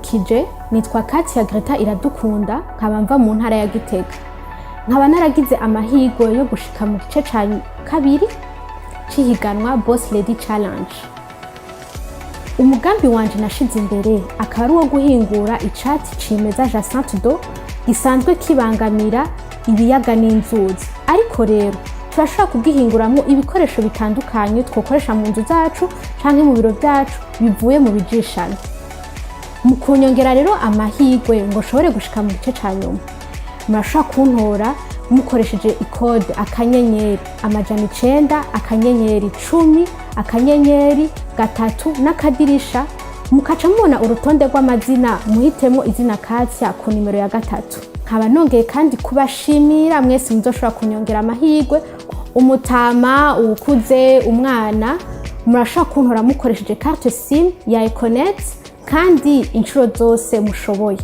Ndabaramukije, nitwa Katia Greta Iradukunda, nkaba mva mu ntara ya Gitega, nkaba naragize amahirwe yo gushika mu gice ca kabiri c'ihiganwa Boss Lady Challenge. Umugambi wanje nashize imbere akaba ari uwo guhingura icatsi cimeza jacinthe d'eau gisanzwe kibangamira ibiyaga n'inzuzi, ariko rero turashobora kugihinguramwo ibikoresho bitandukanye twokoresha mu nzu zacu canke mu biro vyacu bivuye mu bijishano. Mu kunyongera rero amahirwe ngo nshobore gushika mu gice ca nyuma, murashobora kuntora mukoresheje ikode *900*10*3 n'akadirisha, mukaca mubona urutonde rw'amazina, muhitemwo izina Katia ku nimero ya 3. Nkaba nongeye kandi kubashimira mwese muzoshobora kunyongera amahirwe, umutama, uwukuze, umwana. Murashobora kuntora mukoresheje carte SIM ya Econet kandi inshuro zose mushoboye.